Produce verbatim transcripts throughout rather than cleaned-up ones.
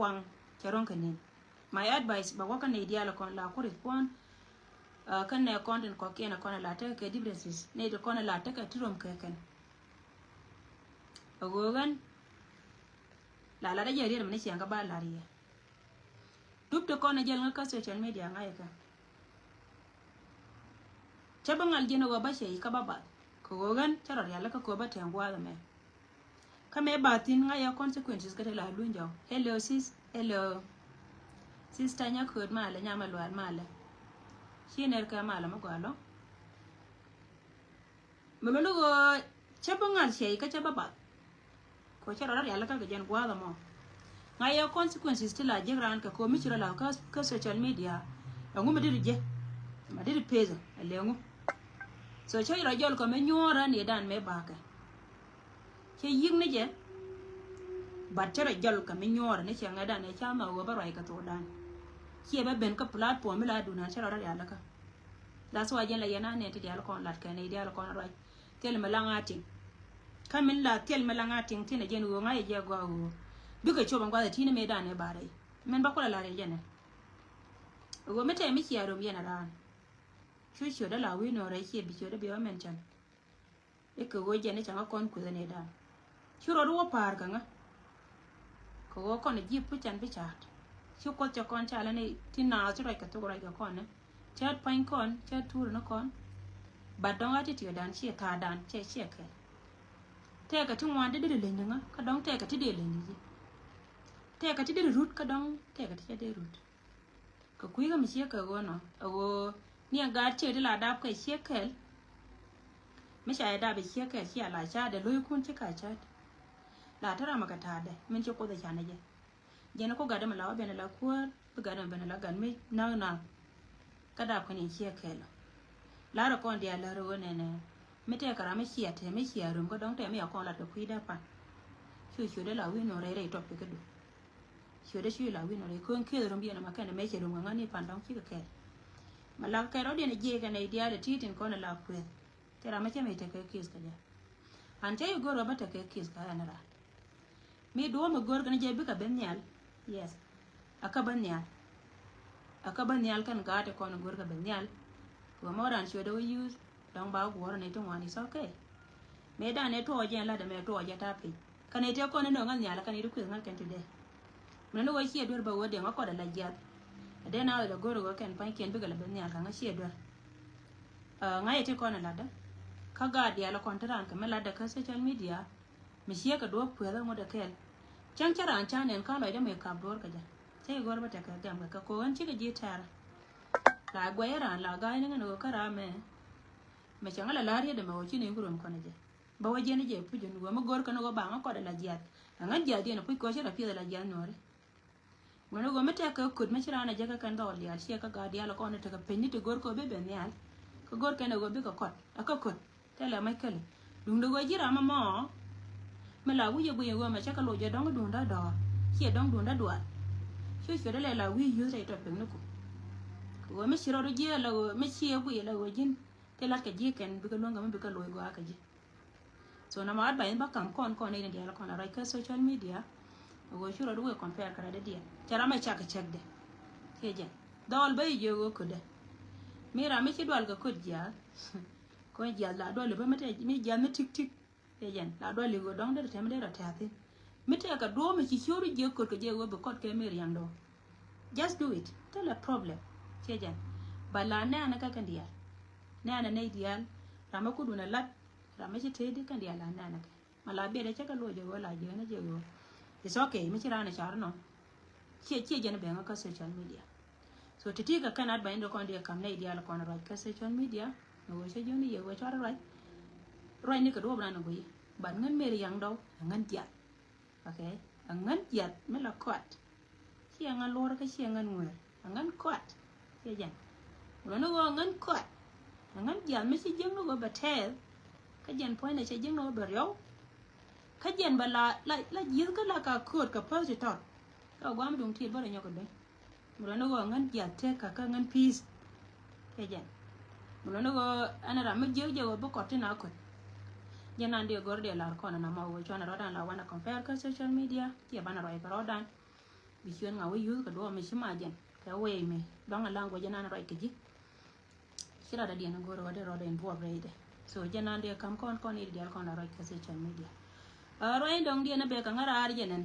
kuaŋ cɛ ro̱ŋ kɛ nin. My advice, ba wä kä nɛy diaal kɔn la ku respond, uh, kä nɛ kɔn tin kɔkiɛn kɔn la tekɛ kɛ differences, nɛy ti kɔn la tekɛ ti rom kɛ kɛn. A ɣöö ɣän la lat a jɛ riet mɛ ni ciɛŋ kä ba lar yɛ. Dup ti kɔn a jɛl ŋä kä social media ŋa̱ yɛ kɛ. Cä bi ŋal ji̱n a ɣöö ba cɛ yi kä ba bath kɛ ɣöö ɣän cä rɔ rial kä kɛ ɣöö ba tɛŋ gua̱a̱th ɛmɛ. Kä mëë ba thi̱n ŋa̱ yɛ consequences kä te la luny jɔw. Hello sis, hello. Sister Nyakööt malɛ, Nyama Lual malɛ. Ci ner kɛ malɛ mi gɔaa lɔ̱ŋ. Mi luni ɣöö cä bi ŋa̱l ciɛy kä cä bi bath. Kɛ cä rɔ rial kä kɛ jɛn gua̱a̱th ɛmɔ. Ŋa̱ yɛ consequences ti la jiäk raan kɛ ko̱ mi ci rɔ la kä, kä social media. Ɛŋu mi deri jɛ ma deri peth ɛ lɛ ŋu. So cä rɔ jɔl kɛ mi nyuɔ̱ɔ̱rä ni dan mëë bakɛ. Cɛ yi̱k ni jɛ. But cɛ rɔ jɔl kɛ mi nyuɔɔrɛ ni cɛ ŋɛ dan ɛ ca ma ɣöö bä ruac kɛ thok dan. Ciɛ bä ben kä platform mi la dunan cɛ rɔ rɔ rial kä. That's why jɛn la yɛn a nɛn ti dial kɔn lat kɛn i̱ dial kɔn ruac. Thil mi la ŋa tiŋ. Kä min la thil mi la ŋa tiŋ thin ɛ jɛn ɣöö ŋa yɛ jɛ gɔaa ɣöö. Bikɛ cop ɛn guath ɛ ti̱n mi dan ɛ barɛ. Min bä kulɛ lar yɛ jɛn ɛ. Ɣöö mi tɛm mi cia rom yɛn ɛ raan. Cu ciötdä la wi̱i̱ nöörä ciɛ bi ciötdä bi ɣä mɛn cän. I̱ kɛ ɣöö jɛn i̱ cɛ ŋa kɔn kueth ni da̱a̱n. Ci rɔɔdu wä pa̱a̱r kɛ ŋa. Kɛ ɣöö kɔn ji̱ puc can bi ca̱a̱t. Ci kuoth cɛ kɔn ca lɛ ni ti naath ci ruac kɛ thok ruac kɛ kɔn ni. Cɛ pua̱ny kɔn, cɛ tuur ni kɔn. But dɔ̱ŋ a ti tiödan ciɛ tha̱a̱dan, cɛ ciɛ kɛl. Tɛɛkɛ ti ŋuan ti dee leny ni ŋa, kä dɔ̱ŋ tɛɛkɛ ti dee leny ni ji̱. Tɛɛkɛ ti dee rut, kä dɔ̱ŋ tɛɛkɛ ti cɛ dee rut. Kɛ kui̱ kä mi ciek kɛ ɣöö nɔ, ɛ ɣöö ni ɛ gaat ciek ti la dap kɛ ciek kɛl. Mi ca yɛ dap ɛ ciek kɛl, cia la ca̱a̱t ɛ lo̱ckun ci ka ca̱a̱t. La te ram ɛ kɛ ta̱a̱dɛ, min ci kuoth ɛ canɛ jɛ. Jɛn ɛ ku gat ɛmɛ la wä ben ɛ la kuäär, bi gat ɛmɛ ben ɛ la gat mi na̱k na̱k. Kä dap kɛn in ciek kɛl ɔ. Larɛ kɔn diaal lär ɣöö nɛnɛ. Mi tɛɛkɛ ram mi cia te, mi cia rum kä dɔ̱ŋ tɛm mi a kɔn lat kɛ kui̱dä pan. Cu ciötdä la wi̱i̱ nɔ rɛy rɛy tɔp pikä du. Ciötdä cu la wi̱i̱ nɔ rɛy ko̱n kieth rum biɛn ɛmɛ kɛn ɛmɛ cɛ rum kɛ ŋa̱n i̱ pan dɔ̱ŋ cikɛ kɛl. Mɛ lak kɛl rɔ̱diɛn ɛ jiɛc kɛn ɛ i̱ diaal ɛ ti̱i̱ tin kɔn ɛ la kueth. Tɛ ram mi cɛ mi tekɛ kieth kɛ jɛ. An cɛ i̱ go̱r ɣä bä tekɛ kieth kɛ ɛn ɛ ran. Mi duɔ̱ɔ̱p mi go̱o̱r kɛn jɛ bikɛ ben nhial. Yes. A kä ben nhial. A kä ben nhial kɛn gaat ti kɔn go̱o̱r kɛ ben nhial. Kɛ mɔ ran ciötdä wä yuth dɔ̱ŋ ba guɔ̱ɔ̱r ni ti ŋuan is okay. Mëë dan ni tuɔɔk jɛ lat ɛmɛ tuɔɔk jɛ ta̱a̱ piny. Kɛn iti kɔn ni nöŋ ŋa̱ nhial kɛn iti kueth ŋa̱ kɛn ti dee. Mɛn ni wä ciɛ duer bä wä dee ŋa̱ kɔt ala jiath. Dee na wä la go̱o̱r wä kɛn pa̱ny kiɛn bikɛ la ben nhial kɛ ŋa̱ ciɛ duer. Ŋa̱ iti kɔn latdä. Kä gaat diaal kɔn ti ran kɛ mi latdä kä social media. Mi ciek kɛ duɔ̱ɔ̱p kueeth ɛ ŋut ɛ kɛɛl. Cäŋ cä raan ca nɛn kä lɔcdä mëë kap duɔ̱ɔ̱r kɛ jɛ. Cä i̱ gɔ̱r bä tɛkɛ gɛm kɛ kɛ ko̱o̱k ɣän cikɛ ji̱ tɛ̈rä. La guɛc raan la ga̱a̱c ni ŋän ɣöö kä raam mɛ. Mɛ cäŋ ala la̱r yet ɛmɛ ɣöö ci nɛy ku röm kɔn ɛ jɛ. Bä wä jiɛn i̱ jɛ puc ɣän ɣöö mi go̱r kɛn ɣöö ba ŋä kɔt ala jiath. Ɛ ŋän jiath diɛn ɛ puc kɔc ci rɔ piɛth ala jiath nuɔ̱ɔ̱ri. Ŋuɛn i̱ ɣöö mi tɛk kɛ köt mi ci raan ɛ jɛ kä kɛn dhɔɔl diaal ciɛ kä gaat diaal kɔn i̱ tekɛ peny ni ti go̱r kɛ ɣöö bi ben nhial. Kä go̱r kɛn ɛ ɣöö bikɛ kɔt ɛ kä köt. Thilɛ mac käli duundɛ ɣöö ji̱ ram ɛmɔ. Mi la wi̱c ɛ guiy ɛ ɣöö mɛ cä kɛ loc ɛ dɔ̱ŋ duundä dɔ̱ɔ̱r ciɛ dɔ̱ŋ duundä dual. Ci cuɔt ilɛ la wi̱i̱ yuth rɛy tɔ pekniku. Kɛ ɣöö mi ci rɔɔdu jiɛ la ɣöö mi ci ɛ guiy la ɣöö ji̱n ti la̱t kɛ ji̱ kɛn bikɛ luäŋ kɛ mi bikɛ loc gɔaa kɛ ji̱. So nɔmɔ advice in bä kam kɔn kɔn in diaal kɔn a ruac kä social media. Ɣöö cu rɔɔdu wëë compare kɛ rɛdɛ diɛn cɛ ram ɛ cak kɛ cäkdɛ. Ciɛ jɛn dhɔɔl bä i̱ jiök ɣöö ködɛ. Mi ram mi ci dual kɛ köt jiath. Kɔn jiath la dual i̱ bä mi tɛ mi jiath mi tik tik. Ciɛ jɛn la dual i̱ ɣöö dɔ̱ŋ derɛ tɛm derɛ tɛ̈thin. Mi tɛkɛ duɔ̱ɔ̱p mi ci ciööru jiök köt kɛ jɛ ɣöö bi kɔt kɛ mi riaŋdɔ. Just do it. Thilɛ problem. Ciɛ jɛn ba la nɛɛnɛ kä kɛn diaal. Nɛɛnɛ nɛy diaal. Ram mi kudun a lat. Ram mi ci tëëdi kɛn diaal la nɛɛnɛ kɛ. Ma la biɛt ɛ cä kɛ luɔc jɛ ɣöö la jiäänä jɛ ɣöö. It's okay mi ci raan ɛ car nɔ. Ciɛ ciɛ jɛn bɛŋä kä social media. So ti̱ti̱ kɛ kɛn advice in dee kɔn dee kam nɛy diaal kɔn ruac kä social media. Ni ɣöö cä jiöni yɛ ɣöö cuarɛ ruac. Ruac ni kɛ duɔ̱ɔ̱p ran ɛ guiy. But ŋän mëë riaŋdɔ ɛ ŋän jiath. Okay. Ɛ ŋän jiath mi la kɔat. Ciɛ ŋän luɔr kä ciɛ ŋän ŋuer. Ɛ ŋän kɔat. Ciɛ jɛn. Ɣöö ni ɣöö ɛ ŋän kɔat. Ɛ ŋän jiath mi ci jiäkni ɣöö bɛ tɛɛth. Kä jɛn puɔ̱nynɛ cɛ jiäkni ɣöö bɛ riɔw. Kä jɛn bɛ la la la ji̱th kä la ka kööt kɛ päth ti tɔt. Kä guam duŋ tiet bä rɛ nyɔk kɛ duny. Mi rɔ ni ɣöö ŋän jiath tëk kä kä ŋän peace. Kɛ jɛn mi rɔ ni ɣöö ɛn ram mi jiäk jɛ ɣöö bi kɔt tin a köt. Jɛn nan dee gör dee lar kɔn ɛn amɔ ɣöö cuan ɛ rɔɔdan la wanɛ compare kä social media ciɛ banɛ ruac kɛ rɔɔdan. Bi ciöt ŋa wä yuth kɛ duɔ̱ɔ̱p mi ci ma jɛn kɛ wee mi dɔ̱ŋ a language nan ruac kɛ ji̱. Ci rat a diɛn a go̱r rɔɔdɛ rɔɔdɛ in buɔp rɛydɛ. So jɛn nan dee kam kɔn kɔn i̱ diɛl kɔn la ruac kɛ social media. Ruac in dɔ̱ŋ diɛn a bek a ŋa raar jɛn ɛn.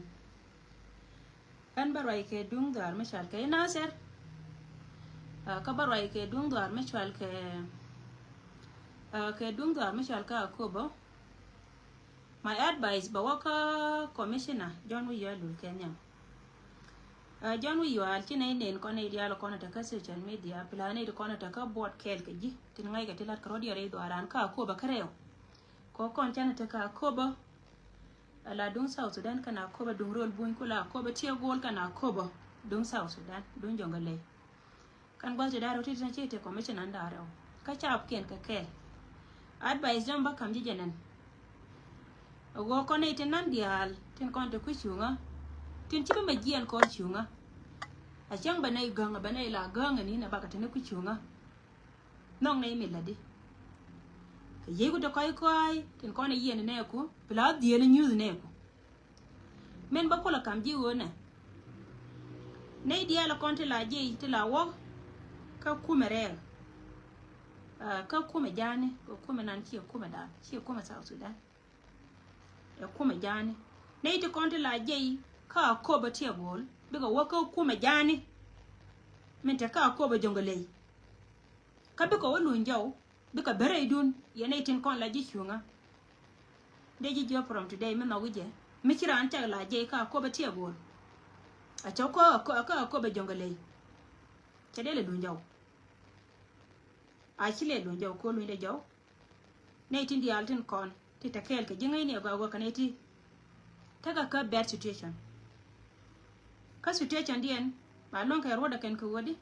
Ɛn bä ruac kɛ duŋ dhuaar mi cal kɛ i̱ Nasir. Kä bä ruac kɛ duŋ dhuaar mi cal kɛ kɛ duŋ dhuaar mi cal kɛ Akobo. My advice bɛ wä kä Commissioner John Wi̱i̱ Yɔal Lul kɛ nhiam. John Wi̱i̱ Yɔal ci nɛy nen kɔn nɛy diaal kɔn ɛ te kä social media, plan nɛy ti kɔn ɛ te kä buɔt kɛɛl kɛ ji̱ tin ŋa̱ckɛ ti lat kɛ rɔ̱diɛn rɛy dhuaaran kä Akobo kärɛw. Kɛ kɔn canɛ te kä Akobo. Ala duŋ South Sudan kɛn Akobo, duŋ rööl buny kula Akobo, tiɛ go̱o̱l kɛn Akobo, duŋ South Sudan, duŋ Jonglei. Kɛn gua̱th ti da̱r rɔ ti ti ci ti commission an da̱r rɔ kä capkiɛn kɛ kɛɛl. Advice jɔm bä kam ji̱ jɛ nɛn. Ɣöö kɔn nɛy tin nan diaal tin kɔn te kui̱ cuŋä, tin ci bi mɛ jiɛn kɔn cuŋä. A cäŋ bɛ nɛy gäŋ, bɛ nɛy la gäŋ ni nɛ bakɛ te ni kui̱ cuŋä. Nhɔk nɛy mi lätdi. Kɛ yiëëku te kɔc kɔc tin kɔn ɛ yiɛn nɛɛku, bi la dhieel nyuuth nɛɛku. Min bä kulɛ kam ji̱ ɣöö nɛ nɛy diaal kɔn ti la jiɛc ti la wä kä kumɛ rɛɛk. Kä kumɛ ja̱a̱ni, kɛ kumɛ nan ciɛ kumɛ dan, ciɛ kumɛ South Sudan. Ɛ kumɛ ja̱a̱ni. Nɛy ti kɔn ti la jiɛc kä Akobo tiɛ go̱o̱l bikɛ wä kä kumɛ ja̱a̱ni. Min te kä Akobo Jonglei. Kä bikɛ wä luny jɔw bikɛ bä rɛydun yɛn nɛy tin kɔn la ji̱ cuŋä. Dee ji̱ jiɔk from today mi nhɔk wi̱cɛ mi ci raan cak la jiɛc kä Akobo tiɛ go̱o̱l. A cɛ kä Akobo Jonglei. Cɛ dee lɛ luny jɔw. A ci lɛ luny jɔw kɛ luny dee jɔw. Nɛy tin diaal tin kɔn ti te kɛɛl kɛ ji̱ ŋäcni agɔaa agɔaa kɛ nɛy ti tekɛ kä bad situation. Kä situation diɛn ba luäŋ kɛ ruɔ̱t ɛ kɛn kɛ ɣöö di.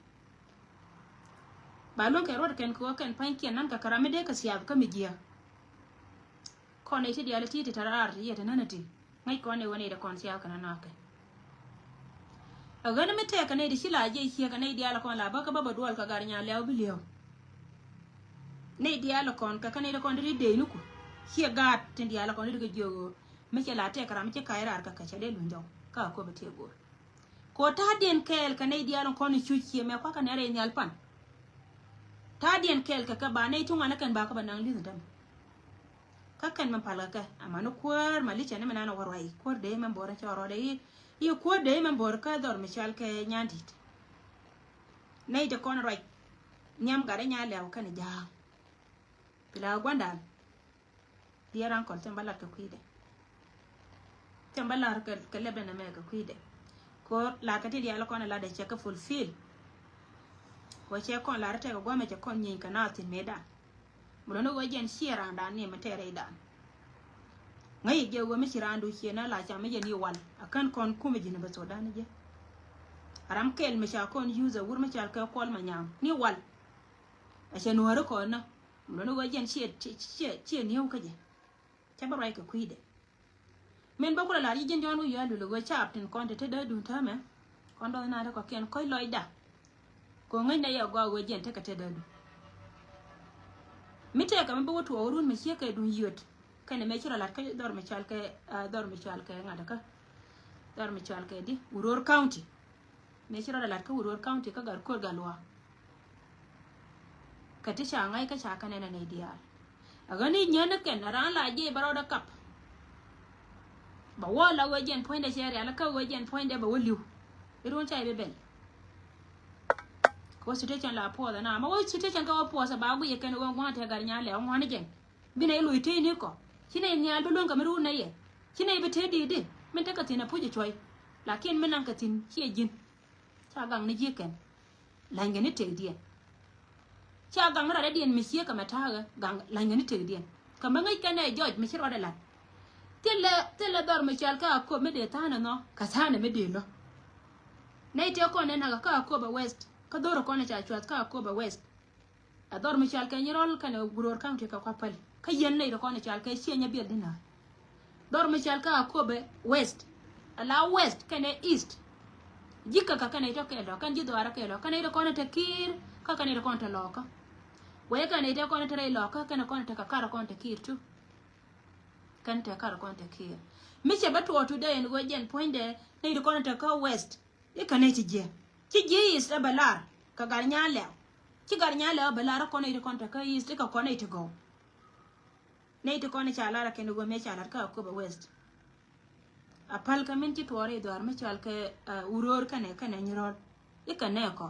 Ba luäŋ kɛ ruɔ̱t ɛ kɛn kɛ ɣöö kɛn pa̱nykiɛn nan kɛ kɛ ram mi dee kɛ siath kä mi jiääk. Kɔn nɛy ti diaal ti ti te raar ti yɛ te nänä ti ŋäc kɔn nɛy ɣöö nɛy ti kɔn siath kɛ nänä kɛ. Ɛ ɣän mi tɛɛk kɛ nɛy ti ci la jiɛc ciek kɛ nɛy diaal kɔn la bä kä bä bä duɔl kɛ gar nya lɛw bi liɛw. Nɛy diaal kɔn kɛ kä nɛy ti kɔn ti ti dee ni ku ciɛ gaat tin diaal kɔn ti ti kɛ jiök ɣöö mi cɛ la tɛɛk kɛ ram mi ci ka̱c raar kɛ kɛ cɛ dee luny jɔw kä Akobo tiɛ go̱o̱l. Kɛ ɣöö ta̱a̱diɛn kɛɛl kɛ nɛy diaal kɔn i̱ cuc ciɛ mɛ kua̱kä nɛy rɛy nhial pan. Ta̱a̱diɛn kɛɛl kɛ kɛ ba nɛy tuŋ anä kɛn ba kä ba naŋ li̱th däm. Kä kɛn mɛ pal kɛ kɛ amäni kuäär ma li̱cɛ ni mɛ nan wä ruac kuäär dee mɛ bo̱r cɛ rɔɔdɛ i̱ i̱ kuäär dee mɛ bo̱r kä dhɔr mi cal kɛ nyan di̱t. Nɛy te kɔn ruac nhiam gat i̱ nya lɛw kɛn i̱ ja̱a̱ŋ. Pila gua̱ndan. Diɛɛr ankɔl cɛ ba lat kɛ kui̱dɛ. Cɛ ba lat kɛ lɛpdɛ nɛmɛ kɛ kui̱dɛ. Kɛ ɣöö lar kɛ ti diaal kɔn ɛ lat ɛ cɛ kɛ fulfill. Kɛ ɣöö cɛ kɔn lar tɛk ɛ gua̱mɛ cɛ kɔn nyieeny kɛ naath thi̱n mëëdan. Mi lɔni ɣöö jɛn ciɛ raandan ni mɛ tɛɛrɛ i̱dan. Ŋäc i̱ jɛ ɣöö mi ci raandu ciɛ na la cam i̱ jɛ ni wal a kän kɔn kumɛ ji̱n bɛ thok dan i̱ jɛ. A ram kɛl mi ca kɔn yuth ɛ wur mi cal kɛ kuɔl ma nyaŋ ni wal. A cɛ nuääri kɔn nä. Mi lɔni ɣöö jɛn ciɛ ciɛ ciɛ nieu kä jɛ. Cɛ bä ruac kɛ kui̱dɛ. Min bä kulɛ lar ji̱ ji̱n Jɔ̱ɔ̱n wi̱i̱ yɔ̱a̱ lul ɛ ɣöö caap tin kɔn te te dee duun täämɛ. Kɔn dɔ̱th naath kɔ̱kiɛn kɔ̱c lɔcda. Kɛ ɣöö ŋäcnɛ yɛ gɔaa ɣöö jiɛn tekɛ te dee duun. Mi tëëkɛ mi bä wä tuɔɔk run mi ciek kɛ duun yöt. Kɛnɛ mëë ci rɔ lat kä dhɔr mi cɔal kɛ, ah, dhɔr mi cɔal kɛ ŋa̱t kä. Dhɔr mi cɔal kɛ di Uror County. Mëë ci rɔɔdɛ lat kä Uror County kä Gatkuäär Gatluak. Kɛ ti ca ŋa̱c kä ca kɛ nɛn ɛ nɛy diaal. A ɣän i̱ nyän ni kɛn a raan la jiɛc bɛ rɔɔdɛ kap. Bɛ wä la ɣöö jɛn puɔ̱nydɛ cɛ rial kä ɣöö jɛn puɔ̱nydɛ bɛ wä li̱w. I̱ ruun ca i̱ bi bɛl. Kɛ wä situation la puɔth ɛn a ma wä situation kä wä puɔth ɛ ba guic ɛ kɛn ɣöö ŋuan tɛ gat nya lɛ ɣöö ŋuan i̱ jɛn. Bi nɛy luc tëë ni kɔ. Ci nɛy nhial bi luäŋ kɛ mi ruun nɛy yɛ. Ci nɛy bi tëë di̱i̱t di min tekɛ thi̱n a puc ɛ cuɔ̱c. Lakin mi naŋ kɛ thi̱n ciɛ ji̱n. Ca gaŋ ni ji̱ kɛn. La̱nykɛ ni tëkdiɛn. Ca gaŋ ni radɛdiɛn mi ciek kɛ mɛ ta̱a̱kɛ gaŋ la̱nykɛ ni tëkdiɛn. Kɛ mɛ ŋäc kɛn ɛ jɔc mi ci rɔɔdɛ la̱t. Thilɛ, thilɛ dhɔr mi cɔal kä Akop mi dee tha̱a̱n ɛnɔ kɛ tha̱a̱n ɛ mi dee lɔ. Nɛy tëë kɔn ɛ nakä kä Akop ɛ West. Kä dhɔr kɔn ɛ ca cuath kä Akop ɛ West. Ɛ dhɔr mi cɔal kɛ Nyirɔl kɛnɛ Uror County kɛ kua päl. Kä yɛn nɛy ti kɔn i̱ cɔal kɛ ciɛ nyɛ biɛl di naath. Dhɔr mi cɔal kɛ Akobo West. Ala West kɛnɛ East. Ji̱ käkä kɛnɛ i̱ tɔ kɛɛl ɔ kɛn ji̱ dhɔaarä kɛɛl ɔ kɛnɛ i̱ ti kɔn i̱ te Kiir kä kɛnɛ i̱ ti kɔn i̱ te Lɔɔkä. Wee kɛnɛ i̱ ti kɔn i̱ te rɛy Lɔɔkä kɛnɛ kɔn i̱ te kɛ kar kɔn i̱ te Kiir tu. Kɛn te kar kɔn i̱ te Kiir. Mi cɛ bä tuɔɔk tu dee ɛn ɣöö jɛn puɔ̱nydɛ nɛy ti kɔn i̱ te kä West. I̱ kɛ nɛy ti jiɛ ci jiɛ East ɛ bɛ lar kɛ gar nyaa lɛw. Ci gar nyaa lɛw ɛ bɛ lar ɛ kɔn nɛy ti kɔn te kä East i̱ kɛ kɔn nɛy ti gɔw. Nɛy ti kɔn i̱ ca lar ɛ kɛn i̱ ɣöö mëë ca lar kä Akobo West. A päl kɛ min ci tuɔɔr i̱ dhɔaar mi cɔal kɛ Uror kɛnɛ kɛnɛ Nyirɔl. I̱ kɛ nɛɛ kɔ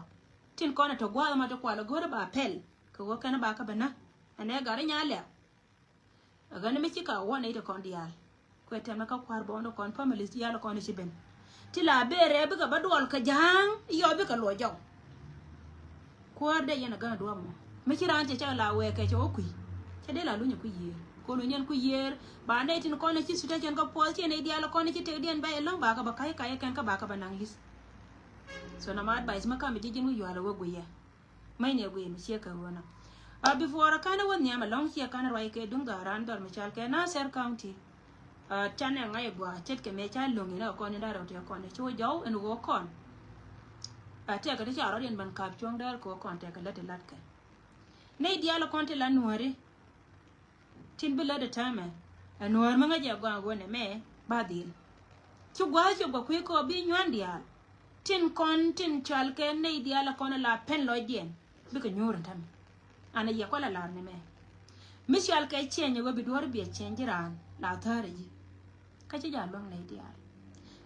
tin kɔn ɛ te gua̱a̱th ma ti kual ɛ go̱o̱r i̱ ba pɛl kɛ ɣöö kɛn i̱ ba kä bɛ näk. Ɛn ɛ gar i̱ nyaa lɛw. Ɛ ɣän mi ci ka wä nɛy ti kɔn diaal. Kuɛ tɛmɛ kä kua̱r bɔɔn ti kɔn families diaal kɔn i̱ ci ben. Ti la ber rɛɛ bikɛ bä duɔl kɛ ja̱a̱ŋ i̱ yɔ bikɛ luɔc jɔw. Kuäär dee yɛn a gäŋ a duɔ̱ɔ̱p mɔ mi ci raan cɛ cɛ la wɛɛkɛ cɛ wä kui̱. Cɛ dee la lunyɛ kui̱ yiëër kɛ luny yɛn kui̱ yiëër. Ba nɛy tin kɔn ci situation kä puɔth ci nɛy diaal kɔn ci tekdiɛn bɛ ɛlɔ̱ŋ ba kɛ bɛ ka̱c ka̱c kɛn kä ba kɛ bɛ naŋ li̱th. So na ma advice mi kam ji̱ ji̱n wi̱i̱ yual a wä guiyɛ. Mäcni a guiyɛ mi ciek kɛ ɣöö na. A before a kan a wä nhiam ɛlɔ̱ŋ ciɛ kan a ruac kɛ duŋ dhɔaaran dhɔr mi cal kɛ Nasir County. Canɛ ŋa̱c ɛ gɔaa ce̱tkɛ mëë ca lo̱ŋ in ɛ kɔn in da̱rɛ wä tëë kɔn ɛ ci wä jɔw ɛn ɣöö kɔn. A tɛkɛ ti ca rɔ̱diɛn ban ka̱p cuɔ̱ŋ däär kɛ ɣöö kɔn tɛkɛ lät ti la̱tkɛ. Nɛy diaal kɔn ti la nuääri. Tin bi lät ɛ täämɛ ɛ nuäär mi ŋäc ɛ gɔaa ɣöö nɛmɛ ba dhil. Ci gua̱a̱th cop kɛ kui̱ kɛ ɣöö bi nyuan diaal. Tin kɔn tin cɔal kɛ nɛy diaal kɔn la pɛn lɔcdiɛn. Bikɛ nyuur ɛn tämɛ. An a yɛ kual a lar ni mɛ. Mi cɔal kɛ ciɛny ɛ ɣöö bi duɔ̱ɔ̱r biɛ ciɛny ji̱ raan la thäär ɛ ji̱. Kä ci jaa luäŋ nɛy diaal.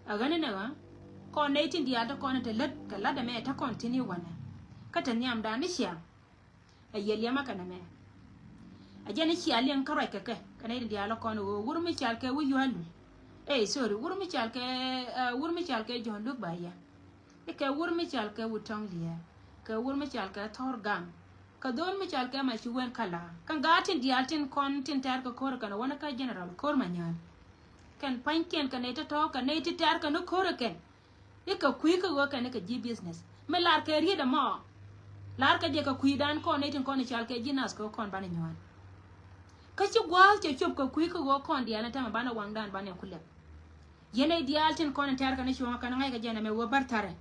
Ɛ ɣän inɛ ɣä kɔn nɛy tin diaal te kɔn te lät kɛ la̱t ɛmɛ te kɔn thi̱n i̱ wanɛ. Kä te nhiamdan ni ciaŋ. Ɛ yɛ liɛmä kɛnɛ mɛ. Ɛ jɛn i̱ cia liɛŋ kä ruac kɛ kɛ kɛ nɛy tin diaal ɛ kɔn ɣöö wur mi cɔal kɛ wi̱i̱ yua̱a̱ lul. Ey, sorry, wur mi cɔal kɛ, wur mi cɔal kɛ Jɔ̱ɔ̱n Luk ba yɛ. I̱ kɛ wur mi cɔal kɛ Wut Tɔŋ Liɛɛr, kɛ wur mi cɔal kɛ Thɔr Gaŋ, kɛ dhɔr mi cɔal kɛ Maci Wen Kala. Kɛn gaat tin diaal tin kɔn tin tɛ̈r kɛ ko̱r kɛn wanɛ kä general ko̱r ma nyaan. Kɛn pa̱nykiɛn kɛ nɛy tɔ̱tɔ̱ kɛ nɛy ti tɛ̈r kɛ ni ko̱r kɛn. I̱ kɛ kui̱ kä ɣöö kɛn i̱ kɛ ji̱ business mi lar kɛ riet ɛmɔ. Lar kɛ jɛ kɛ kui̱dan kɔn nɛy tin kɔn i̱ cɔal kɛ ji̱ nath kɛ ɣöö kɔn banɛ nyuan. Kä ci gua̱a̱th cɛ cop kɛ kui̱ kä ɣöö kɔn diaal ni tämɛ banɛ waŋdan banɛ kulɛp. Yɛn nɛy diaal tin kɔn in tɛ̈r kɛ ni cuɔ̱ŋä kɛn ŋa̱ckɛ jɛn ɛmɛ ɣöö bär tharɛ.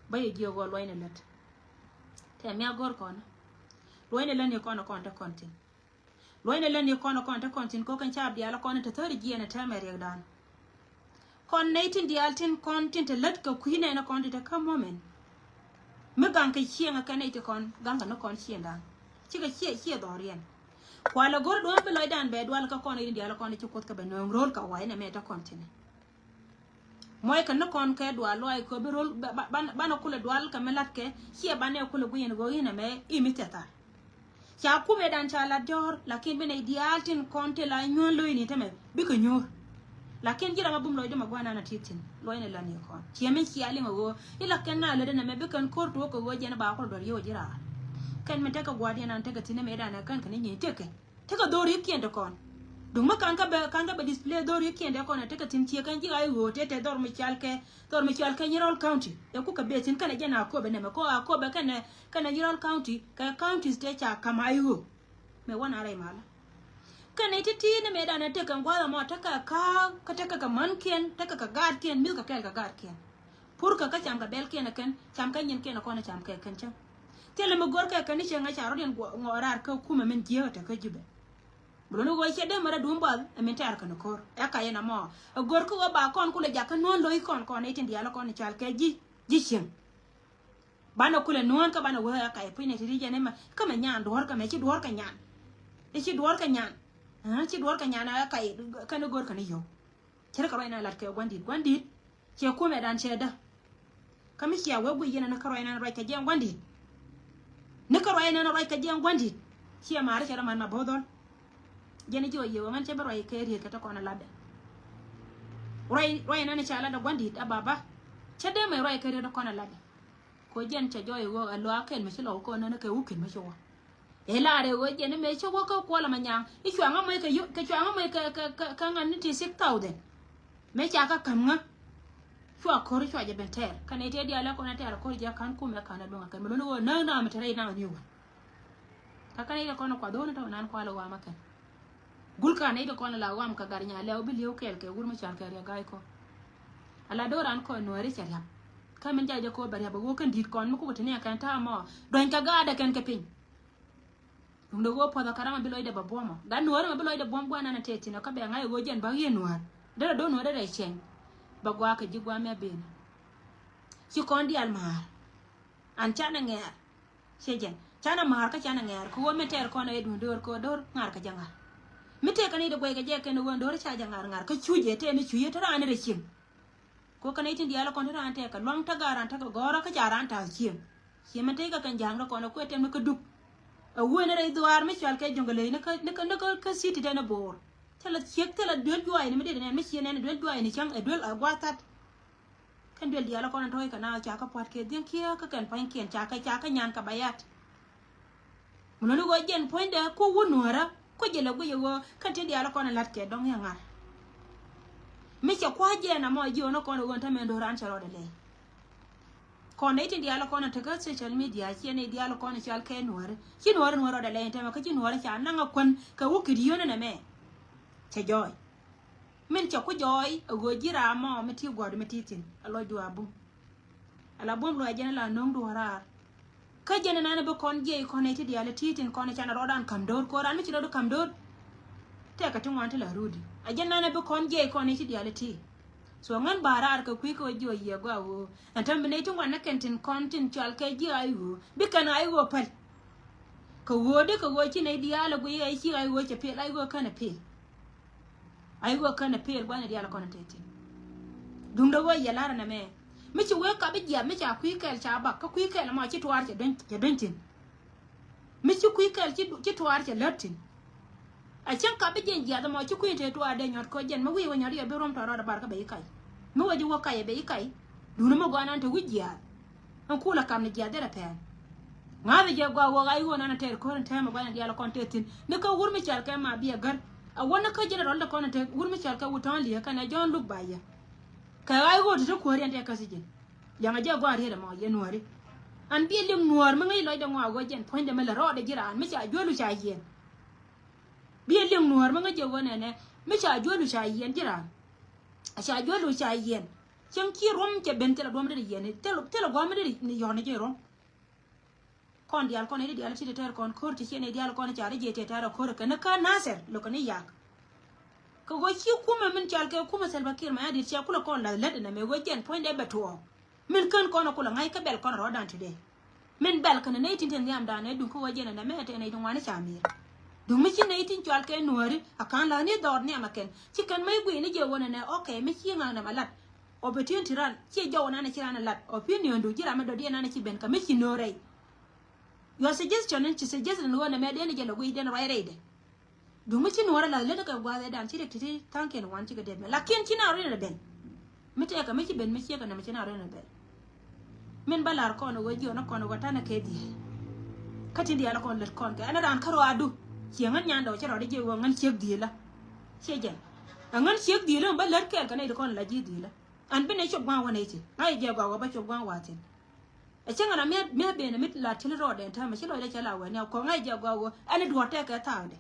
Bä yɛ jiök ɣöö luɔ̱cnɛ lät. Tɛm mi a go̱r kɔn. Luɔ̱cnɛ lät ni kɔn kɔn te kɔn thi̱n. Luɔ̱cnɛ lät ni kɔn kɔn te kɔn thi̱n ko̱ kɛn caap diaal kɔn in te thäri jiɛɛn ɛ tɛmɛ riɛkdan. Kɔn nɛy tin diaal tin kɔn tin te lät kɛ kui̱ nɛn kɔn tin te kä moment. Mi gaŋ kɛ cieŋ kɛ nɛy ti kɔn gaŋ kɛ ni kɔn cieŋdan. Cikɛ ciɛ ciɛ dhɔriɛn. Kualɛ go̱r duɔ̱ɔ̱m bi lɔcdan bɛ dual kä kɔn nɛy tin diaal kɔn ci Kuoth kɛ bɛ nööŋ ro̱l kɛ wa̱i̱ nɛ mɛ te kɔn thi̱n. Muɔckɛ ni kɔn kɛ dual luaac kɛ bi rol banɛ kulɛ dual kɛ mi latkɛ. Ciɛ banɛ kulɛ guic ɛn ɣöö inɛ mɛ imi thiathar. Ca kumɛ dan ca lat jɔ̱ɔ̱r lakin bi nɛy diaal tin kɔn ti la nyuɔ̱n lo̱cni tämɛ bikɛ nyuur. Lakin ji̱ ram a bum lɔcdä mɛ gua̱n an a ti thi̱n luɔcnɛ lan yɛ kɔn ciɛ min cia liŋ a ɣöö ilak kɛn na lätdä nɛmɛ bi kɛn ko̱r tuɔɔk kɛ ɣöö jɛn ba kulɛ dual yio̱w ji̱ raar. Kɛn min tekɛ gua̱a̱r diɛn an tekɛ thi̱n nɛmɛ dan ɛ kän kɛ ni nyieny tekɛ. Tekɛ dhor yik kiɛn ti kɔn. Duŋ mi kan kä bɛ kan kä bɛ display dhor yik kiɛn ti kɔn a tekɛ thi̱n ciɛ kɛn ji̱ ɣa̱c ɣöö tete dhor mi cal kɛ dhor mi cal kɛ Nyirol County. Ɛ kukɛ bɛ thi̱n kɛnɛ jɛn a köpɛ nɛmɛ kɔ a köpɛ kɛnɛ kɛnɛ Nyirol County kɛ counties tɛ ca kam a i̱ ɣöö. Mɛ wä na rɛy malä. Kɛnɛ ti̱ti̱ ni mɛ danɛ tekɛ gua̱a̱th ɛmɔ tekɛ ka̱a̱k kä tekɛ kɛ mänkiɛn tekɛ kɛ gaatkiɛn mi̱th kɛ kɛɛl kɛ gaatkiɛn. Purkɛ kä cam kɛ bɛlkiɛn ɛ kɛn cam kɛ nyinkiɛn ɛ kɔn ɛ cam kɛ kɛn cäŋ. Thilɛ mi go̱rkɛ kɛ ni cɛ ŋäc ca rɔ̱diɛn ŋɔɔk raar kä kumɛ min jiääk ɛ te kä Jubɛ. Bi luɔ̱ni ɣöö cɛ dee märä duun buath ɛ min tɛ̈r kɛ ni ko̱r ɛ ka yɛn ɛmɔ. Ɛ go̱rkɛ ɣöö ba kɔn kulɛ jakä nuɔ̱ɔ̱n lo̱c kɔn kɔn nɛy tin diaal ɛ kɔn i̱ cɔal kɛ ji̱ ji̱ cieŋ. Banɛ kulɛ nuɔ̱ɔ̱n kä banɛ wee ɛ ka yɛ puc nɛy ti ri̱c ɛn ɛmɛ kä mɛ nyan duɔ̱ɔ̱r kä mɛ ci duɔ̱ɔ̱r kɛ nyan. I̱ ci duɔ̱ɔ̱r kɛ nyan. Ci duɔ̱ɔ̱r kɛ nyan ɛ ka yɛ kɛn i̱ go̱rkɛ ni yio̱w. Cɛ ri kɛ ruac na lat kɛ gua̱ndi̱t gua̱ndi̱t. Cɛ kumɛ dan cɛ dä. Kä mi cia wee guic yɛn ni kä ruac nan ruac kɛ jiɛn gua̱ndi̱t. Ni kä ruac nan ruac kɛ jiɛn gua̱ndi̱t. Ciɛ maari cɛ rɔ man ma bo̱o̱th dhɔl. Jɛn jiɔ yiëë wä mɛn cɛ bi ruac kɛ riet kɛ te kɔn a latdɛ. Ruac ruac nan ca latdɛ gua̱ndi̱t a baba. Cɛ dee mɛ ruac kɛ riet kɔn a latdɛ. Ko jɛn cɛ jɔɔc i̱ ɣöö ɛ luaak kɛn mi ci lɔk kɔn nän kɛ wä kɛn mi ci wä. Ɛ laar ɛ ɣöö jɛn mëë ci wä kä kuɔl ɛmɛ nyaŋ i̱ cuaŋä mɔc kɛ yuk kɛ cuaŋä mɔc kɛ kɛ kɛ ŋa̱n ni ti six thousand. Mëë ca kä ka̱m ŋä. Cua ko̱r cua jɛ ben tɛɛr kɛn ɛ tiɛ diaal ɛ kɔn ɛ tɛɛr ko̱r jɛ ka̱n kumɛ ka̱n ɛ luäŋ ɛ kɛn mi luni ɣöö näk naam mi te rɛy naam ni wä. Kä kɛn ɛ yɛ kɔn ɛ kuath ɣöö ni tɔ̱ nan kual ɛ wam ɛ kɛn. Gul ka̱n ɛ yɛ kɔn ɛ la wam kɛ gat nyal lɛw bi li̱ew kɛɛl kɛ wur mi cal kɛ riɛk ga̱a̱c kɔ. Ala do̱ran kɔn nuääri cɛ riap. Kä min jay jɛ ko̱ bɛ riap a ɣöö kɛn di̱t kɔn mi kukɛ ti ni a kɛn ta̱a̱ mɔ duɔ̱ny kɛ gaat ɛ kɛn kɛ piny. Duŋdɛ ɣöö puɔth ɛ ka̱ram a bi lɔcdɛ bɛ buɔ̱m ɔ gat nuääri mɛ bi lɔcdɛ buɔ̱m gua̱n ɛn a tëë thi̱n ɔ kä bɛ ŋa̱c ɛ ɣöö jɛn bäk yieen nuäär derɛ do̱r nuääri rɛy cɛny. Bɛ gua̱a̱k kɛ ji̱ gua̱a̱m mi a ben. Ci kɔn diaal määr. An canɛ ŋɛɛr. Ciɛ jɛn canɛ määr kä canɛ ŋɛɛr kɛ ɣöö min tɛɛr kɔn ɛ duun döör kɛ ɣöö döör ŋa̱r kɛ jɛ ŋa̱r. Mi tëëkɛ ni di guɛy kɛ jɛ kɛn ɣöö döör ca jɛ ŋa̱r ŋa̱r kä cuc ɛ tëë ni cuc ɛ te raan ni rɛ cieŋ. Kɛ ɣöö kɛn ɛ tin diaal kɔn te raan tɛɛkɛ luaŋ te gaat raan tekɛ gɔ̱rä kä ca raan ta̱a̱ cieŋ. Ciɛ min tëëkɛ kɛn ja̱a̱ŋdä kɔn ɛ kuɛ tɛm ni kä dup. Ɛ wen rɛy dhuaar mi cual kɛ jo̱ŋkɛ ley ni kä ni kä ni kä city tɛn ɛ bo̱o̱r. Thilɛ ciek thilɛ duel juaacni mi dee nɛn mi ciɛ nɛn duel juaacni cäŋ ɛ duel ɛ gua̱a̱th that. Kɛn duel diaal kɔn tɔ̱ɔ̱c kɛ naath ca kä pua̱t kɛ dhieŋ kiɛ kä kɛn pua̱nykiɛn ca kä ca kä nyan kɛ bayat. Mun ni ɣöö jɛn puɔ̱nydɛ ku wun nuäärä ku jɛ lɛ guic ɣöö kɛn tin diaal kɔn la̱t kɛ dɔ̱ŋ yɛ ŋa̱r. Mi cɛ kua̱c jɛn amɔ ji̱ ɣän kɔn ɣöö tämɛ do̱ran cɛ rɔɔdɛ lɛy. Kɔn nɛy tin diaal kɔn tekä social media ciɛ nɛy diaal kɔn cal kɛ nuäärä ci nuäärä nuäärä rɔɔdɛ lɛy tämɛ kä ci nuäärä ca naŋ a kuän kɛ wä kit yionä nɛmɛ. Cɛ jɔɔc. Min cɛ ku jɔɔy a ɣöö ji̱ ram mɔ mi ti guɔ̱ɔ̱r mi ti thi̱n a lɔcdu a bum. A la bum luɔc jɛn a la no̱o̱ŋdu a raar. Kä jɛn a nanɛ bi kɔn jiɛc kɔn nɛy ti diaal ti thi̱n kɔn canɛ rɔɔdan ka̱m do̱r ko̱ran mi ci rɔɔdu ka̱m do̱r. Tɛkɛ ti ŋuan ti la rudi a jɛn nanɛ bi kɔn jiɛc kɔn nɛy ti diaal ti. So ŋän ba raar kɛ kui̱ kɛ wä jiɔ yiɛ gɔaa ɣöö ɛn täm bi nɛy ti ŋuan ni kɛn tin kɔn tin cɔal kɛ jiɛ a i̱ ɣöö bi kɛn a i̱ ɣöö päl. Kɛ ɣöö di kɛ ɣöö ci nɛy diaal a guiy a i̱ ci a i̱ ɣöö cɛ pel a i̱ ɣöö känɛ pel. A i̱ ɣöö känɛ pel gua̱n diaal kɔn te thi̱n. Duundɛ ɣöö yɛ la̱rä nɛmɛ mi ci wee kap i̱ jiath mi ca kui̱ kɛl ca bak kä kui̱ kɛl mɔ ci tuaar cɛ duny cɛ duny thi̱n. Mi ci kui̱ kɛl ci tuaar cɛ lät thi̱n. A cäŋ kap i̱ jiɛn jiath mɔ ci kui̱ te tuaar dee nyɔt kɔ jɛn mi wi̱i̱ wä nyɔt yɛ bi ruɔ̱m tɔɔr rɔɔdɛ bar kä bɛ i̱ kac. Mi wä ji̱ wä kac ɛ bɛ i̱ kac. Duundɛ mi gɔaa nan te wi̱c jiath. Ɛn kula kam ni jiath derɛ pɛn. Ŋa̱thɛ jɛ gɔaa wä a i̱ ɣöö nan a tɛɛr ko̱r in tɛmɛ gua̱n in diaal kɔn te thi̱n ni kä wur mi cɔal kɛ ma biɛ gär. A wä ni kä general de kɔn in te wur mi cɔal kɛ wut tɔ̱ɔ̱n li̱ekä nɛ John Luke ba yɛ. Kɛ a i̱ ɣöö te te kuäär yɛn tɛ käth i̱ ji̱n. Liaŋɛ jɛ gɔaa riet ɛmɔ yɛ nuääri. An biɛ liŋ nuäär mi ŋäc lɔcdɛ ŋɔak ɣöö jɛn puɔ̱nydɛ mi lɛ rɔɔdɛ ji̱ raan mi ca juälu ca yiɛn. Biɛ liŋ nuäär mi ŋäc jɛ ɣöö nɛnɛ mi ca juälu ca yiɛn ji̱ raan. A ca juälu ca yiɛn. Cieŋ ci ruɔ̱m cɛ ben thilɛ duɔ̱m dee yiɛn thilɛ gua̱a̱m dee yɔ̱ɔ̱n jɛ ruɔ̱m. Kɔn diaal kɔn i̱ diaal ti te tɛɛr kɔn ko̱r ti ciɛ ni diaal kɔn ca ri jiɛ te tɛɛr ko̱r kɛ ni kä Nasir lo̱k kɛ ni yak. Kɛ ɣöö ci kumɛ min cɔal kɛ kumɛ Salva Kiir Mayardit cia kulɛ kɔn la̱th lät ɛnɛ mɛ ɣöö jɛn puɔ̱nydɛ bɛ tuɔɔk. Min kän kɔn kulɛ ŋa̱c kä bɛl kɔn rɔɔdan ti dee. Min bɛl kɛn nɛy tin te nhiamdan ɛ duŋ kä ɣöö jɛn ɛnɛ mɛ te nɛy ti ŋuani ca mi̱i̱r. Duŋ mi ci nɛy tin cɔal kɛ nuääri a ka̱n la̱th ni dhɔɔr nhiam ɛ kɛn ci kɛn mi gui̱i̱ni jɛ ɣöö nɛnɛ ok mi ci ŋa̱k nɛmɛ lat. Opportunity ran ciɛ jɔw nan ci ran lat opinion du ji̱ ram mi dɔ̱diɛn nan ci ben kä mi ci no̱o̱ rɛy. Your suggestion in ci suggestion ɣöö nɛ mɛ den jɛ lɛ guic den ruac rɛydɛ. Duŋ mi ci nuɔ̱ɔ̱rɛ la lät kɛ gua̱a̱th ɛ dan ci riɛk ti̱ti̱ tha̱a̱ŋkiɛn wan cikɛ dee ben lakin ci na ruin rɛ ben. Mi tɛɛkɛ mi ci ben mi ciekɛ nɛ mi ci na ruin rɛ ben. Min ba la̱r kɔn ɣöö jiɔn kɔn ɣöö tanɛ kɛ dhieel. Kä tin diaal kɔn lät kɔn kɛ ɛn raan kä ruaadu. Ciɛ ŋän nyandɛ ɣöö cɛ rɔɔdɛ jiɛ ɣöö ŋän ciek dhieel la. Ciɛ jɛn ɛ ŋän ciek dhieel la mi ba lät kɛɛl kɛ nɛy ti kɔn la ji̱ dhieel la. An bi nɛ cop gua̱a̱ŋ wä nɛy ti ŋa̱c jɛ gɔaa wä ba cop gua̱a̱ŋ wä thi̱n. Ɛ cäŋ an a mi̱eth ben mi la till rɔɔdɛ ɛn täämɛ ci lɔcdɛ cɛ la wɛn ni a kɔk ŋa̱c jɛ gɔaa wä ɛn duɔ̱ɔ̱r tɛkɛ thaakdɛ.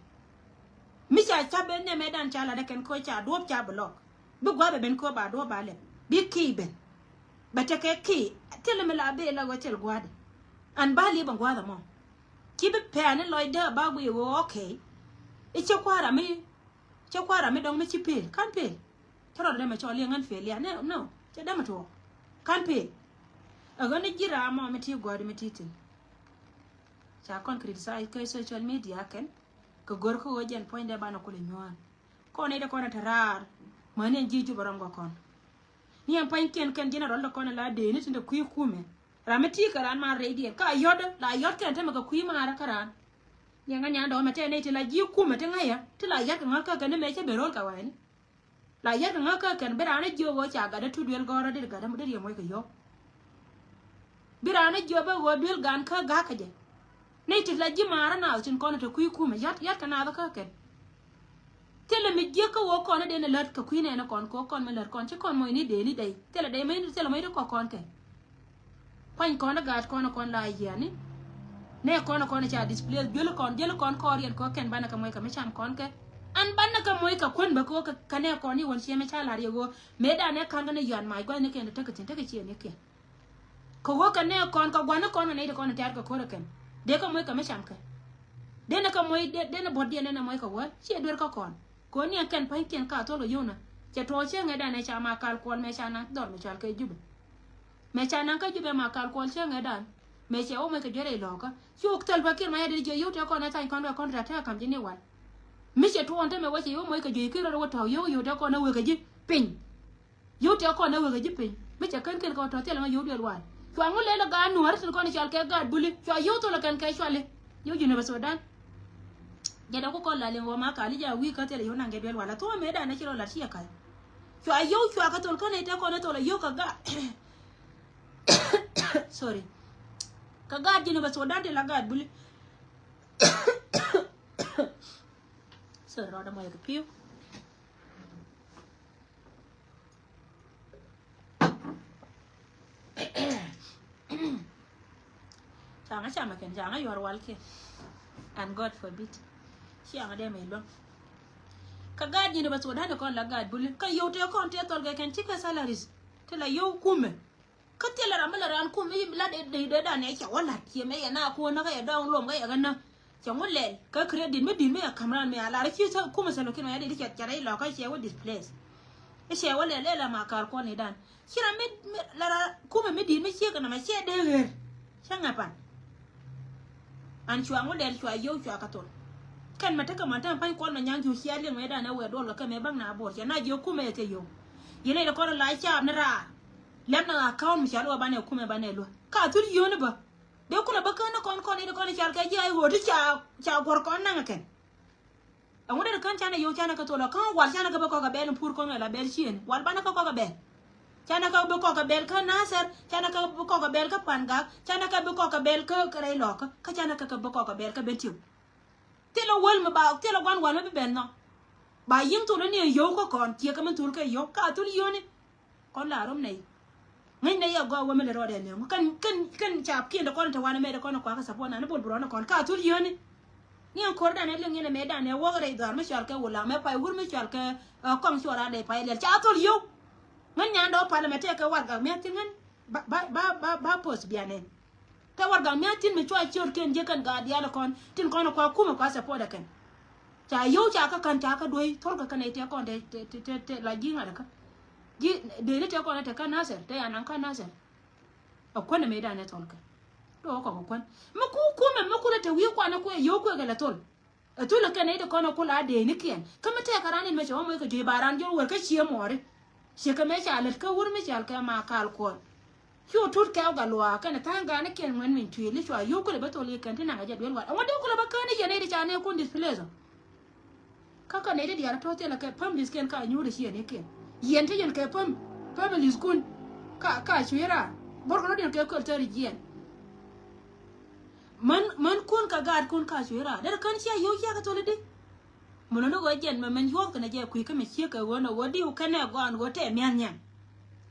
Mi ca ca̱p ben nɛmɛ dan ca latdɛ kɛn ko̱ ca duɔ̱ɔ̱p ca bi lɔk. Bi gua̱a̱th bɛ ben ko̱ ba duɔ̱ɔ̱p ba lɛp bi ki̱i̱ ben. Bɛ tekɛ ki̱i̱ thil mi la ben la wä thil gua̱a̱thdɛ. An ba li̱ep ɛn gua̱a̱th ɛmɔ. Ci bi pɛn in lɔcdä ba guiy wä okay. I̱ cä kua̱r ami Cä kua̱r ram mi dɔ̱ŋ mi ci pel ka̱n pel. Cä rɔɔdɛ dämɛ cɔl yɛ ŋän pel ya nɛ nɔ cä dämɛ tuɔɔk ka̱n pel. Ɛ ɣän ni ji̱ ram mɔ mi ti gɔ̱a̱di mi ti thi̱n. Ca kɔn criticize kɛ social media kɛn kɛ gör kä ɣöö jɛn puɔ̱nydɛ banɛ kulɛ nyuään. Kɔn nɛy dee kɔn ɛ te raar mäni ɛn ji̱ Jubɛ rɔm kɛ kɔn. Ni ɛn pua̱nykiɛn kɛn ji̱n a rɔl dee kɔn ɛ la dee ni tin te kui̱ kumɛ. Ram mi ti kɛ ran man rɛydiɛn ka a yɔ̱t la a yɔ̱t kɛn tämɛ kɛ kui̱ maarä kä ran. Yɛn ŋa nyan dɔ̱ŋ mɛ tɛn nɛy ti la ji̱ kumɛ ti ŋäcä ti la ya̱t kɛ ŋäk kä kɛn ni mɛ cä ben ro̱l kɛ wɛni. La ya̱t kɛ ŋäk kä kɛn bi raan jiök ɣöö ca gat dee tu duel gɔ̱rä dit gat dee riɛm wec kɛ yɔ̱k. Bi raan jiök bä ɣöö duel gan kä ga̱k kɛ jɛ. Nɛy ti la ji̱ maarä naath tin kɔn te kui̱ kumɛ ya̱t ya̱t kɛ naath kä kɛn. Thilɛ mi jiäk kä ɣöö kɔn ni den lät kɛ kui̱ nɛɛni kɔn kɛ ɣöö kɔn mi lät kɔn ci kɔn moc ni dee ni dɛy thilɛ dɛy mi thilɛ moc ti kɔk kɔn kɛ. Kuany kɔn i̱ gaat kɔn i̱ kɔn la yiani. Nɛ kɔn i̱ kɔn i̱ ca displace jiöl i̱ kɔn jiöl i̱ kɔn kɔɔriɛn kɛ ɣöö kɛn banɛ kɛ moc kɛ mi cam kɔn kɛ. An banɛ kɛ moc kɛ kuän bä kɛ ɣöö kɛ nɛ kɔn i̱ wän ciɛ mi ca la̱r yɛ ɣöö mëëdan ɛ ka̱n kɛn i̱ yɔ̱a̱n mac gua̱thnikiɛn te tekɛ thi̱n tekɛ ciëënikiɛn. Kɛ ɣöö kɛ nɛɛ kɔn kɛ gua̱n ni kɔn kɛ nɛy ti kɔn tɛ̈r kɛ ko̱r ɛ kɛn dee kɛ moc kɛ mi cam kɛ. Dee ni kɛ moc dee ni buɔ̱t diɛn ni moc kɛ wä ciɛ duer kä kɔn. Kɛ ɣöö ni ɛn kɛn pa̱nykiɛn ka thol kɛ yio̱wna cɛ tuɔɔk cä ŋäcdan ɛ ca ma kal kuɔl mɛ ca naŋ dhɔr mi cɔal kɛ Jubɛ. Mëë ca naŋ kä Jubɛ Makal Kuɔl cäŋ ëëdan. Mëë cɛ wä moc kɛ juey rɛy lɔkä. Ci wä thil bä kiɛn ma yɛ dee jiɛ yio̱w tɛ kɔn ɛ tha̱a̱ny kɔn bɛ kɔn rɛ̈t tɛ kam ji̱ ni wal. Mi cɛ tuɔɔn te mëë wä cɛ wä moc kɛ juey kiɛn rɔ wä tɔ̱ yio̱w yio̱w tɛ kɔn ɛ wek kɛ ji̱ piny. Yio̱w tɛ kɔn ɛ wek kɛ ji̱ piny. Mi cɛ kän kɛn kɛ wä tɔ̱ thilɛ ma yio̱w duel wal. Cua ŋu lɛl ɛ gaat Nuäär tin kɔn i̱ cɔal kɛ gaat Buli. Cua yio̱w thol ɛ kɛn kɛ cuali. Yio̱w Junub Sudan. Jɛ dee ku kɔn la liŋ wä Makal i̱ jɛ a wi̱i̱ kä thilɛ yio̱w naŋ jɛ duel wal. A thuɔ̱ɔ̱ mëëdan ɛ ci rɔ lat ci ɛ ka̱c. Cua yio̱w cua kɛ thol kän ɛ tɛ kɔn ɛ thol ɛ yio̱w kɛ gaat. Sorry. Kä gaat Junub Sudan ti la gaat Buli. Sorry, rɔɔdɛ mɔc kɛ pi̱w. Ca ŋa camɛ kɛn, ca ŋa yuɔr wal kɛn. And God forbid. Cia ŋa dee mɛ luäŋ. Kä gaat Junub Sudan kɔn la gaat Buli. Kä yio̱w tëë kɔn tëë thɔl kɛ kɛn cikɛ salaries. Ti la yio̱w kumɛ. Kä thilɛ ram mi lɛ raan kum mi la dee dee dee dan ɛ cɛ wä lat ciɛ mɛ yɛ na kuɔn na kä yɛ dɔɔŋ luɔm kä yɛ kä na. Cɛ ŋu lɛl kä credit mi di̱t mi yɛ ka̱m raan mi a lar ci kumɛ Salva Kiir mɛ yɛ dee di cɛ cɛ rɛy lɔkä cɛ wä displace. I̱ cɛ wä lɛl ɛ la Makal Kuɔl ni dan ci ram mi la raan kumɛ mi di̱t mi ciek kɛ na mɛ cɛ dee ɣer. Cä ŋɛ pan. An cua ŋu lɛl cua yio̱w cua kä thol. Kɛn mɛ tekɛ mɛ tɛm pa̱ny Kuɔl Manyaŋ cu cia liŋ mɛ dan ɛ wee duɔl kɛ kɛ mɛ bäŋ na buɔr cɛ na jiɛ kumɛ ɛ cɛ yio̱w. Yɛn ɛ lɛ kɔn la caap ni raar. Lɛm na account mi ca luɔ banɛ kumɛ banɛ luɔ. Ka thul yio̱w ni bä. Dee kulɛ bä kään ni kɔn kɔn i̱ di kɔn i̱ cal kɛ ji̱ a i̱ ɣöö ti ca ca guɔ̱r kɔn naŋ kɛn. Ɛŋu dee di kään canɛ yio̱w canɛ kɛ thol ɔ kä wal canɛ kɛ bä kɔk kɛ bɛl in pur kɔn kɛ la bɛl cien wal banɛ kɛ kɔk kɛ bɛl. Canɛ kɛ bä kɔk kɛ bɛl kä Nasir, canɛ kɛ bä kɔk kɛ bɛl kä Pangak, canɛ kɛ bä kɔk kɛ bɛl kä rɛy lɔkä, kä canɛ kɛ kɛ bä kɔk kɛ bɛl kä Bentiu. Thilɛ wäl mi ba thilɛ gua̱n wal mi bi bɛn nhɔk. Ba yi̱ŋ thul ni yio̱w kä kɔn ciɛ kɛ mi thul kɛ yio̱w ka thul yio̱w ni. Kɔn la rom nɛy. Ŋäc nɛy yɛ gɔaa wä mi lɛ rɔɔdɛ lɛŋ kɛn kɛn kɛn cap kiɛn de kɔn te wanɛ mɛ de kɔn kuakä support nani bol bi rɔɔdɛ kɔn ka thul yio̱w ni. Ni ɛn ko̱r danɛ liŋ yɛn ɛmɛ danɛ wä kɛ rɛy dhɔr mi cɔal kɛ wulaŋ mɛ pay wur mi cɔal kɛ kɔŋ cuɔr a dee pay lɛl ca thul yio̱w. Ŋän nyan dɔɔ palɛ mɛ tɛkɛ warɛgak mia̱th tin ŋän ba ba ba ba post bianɛn. Tɛ warɛgak mia̱th tin mɛ cua ciöt kɛn jiɛ kɛn gaat diaal kɔn tin kɔn kua kumɛ kua support ɛ kɛn. Ca yio̱w ca kä ka̱n ca kä duey thol kɛ kɛn ɛ tɛ kɔn tɛ tɛ tɛ la ji̱ ŋa̱t ɛ kä ji̱ dee ni tɛ kɔn ɛ tɛ kä Nasir tɛ ya naŋ kä Nasir. Ɛ kuän ɛ mëë danɛ thol kɛ. Dɔɔ kɔk ɛ kuän mi ku kumɛ mi ku rɛ te wi̱i̱ kuanɛ kuɛ yio̱w kuɛ kɛ lɛ thol. Ɛ thulɛ kɛn nɛy ti kɔn ɛ kul a dee ni kiɛn kä mi tɛɛk kɛ ran in mɛ cɛ wä moc kɛ juey ba ran jɔl wär kä cie muɔɔri. Ciɛ kɛ mɛ ca lät kä wur mi cɔal kɛ Makal Kuɔl. Cu tut kɛw gat luaak kɛn ɛ tha̱a̱ŋ gaanikiɛn ŋuɛn min cuëël i̱ cua yio̱w kulɛ bä thol yɛ kɛn ti naŋ a jɛ duel wal ɛŋu dee kulɛ bä kään i̱ yɛn nɛy ti ca nɛɛkun displace ɔ. Kä kä nɛy ti diaal tɔ̱ thilɛ kɛ families kiɛn ka nyuur i̱ ciɛɛnikiɛn yɛn ti yɛn kɛ fam families kun. Ka ka cuëë raar buɔrkɛ rɔ̱diɛn kɛ köl thäri jiɛn. Män män kun kɛ gaatkun ka cuëë raar derɛ kän cia yio̱w cia kɛ thol i̱di. Mi luni ɣöö jɛn mɛ mɛn yuɔth kɛnɛ jɛ kui̱ kä mi ciek kɛ ɣöö nɛ ɣöö diw kɛnɛ gɔaan ɣöö tɛ mia̱th niaŋ.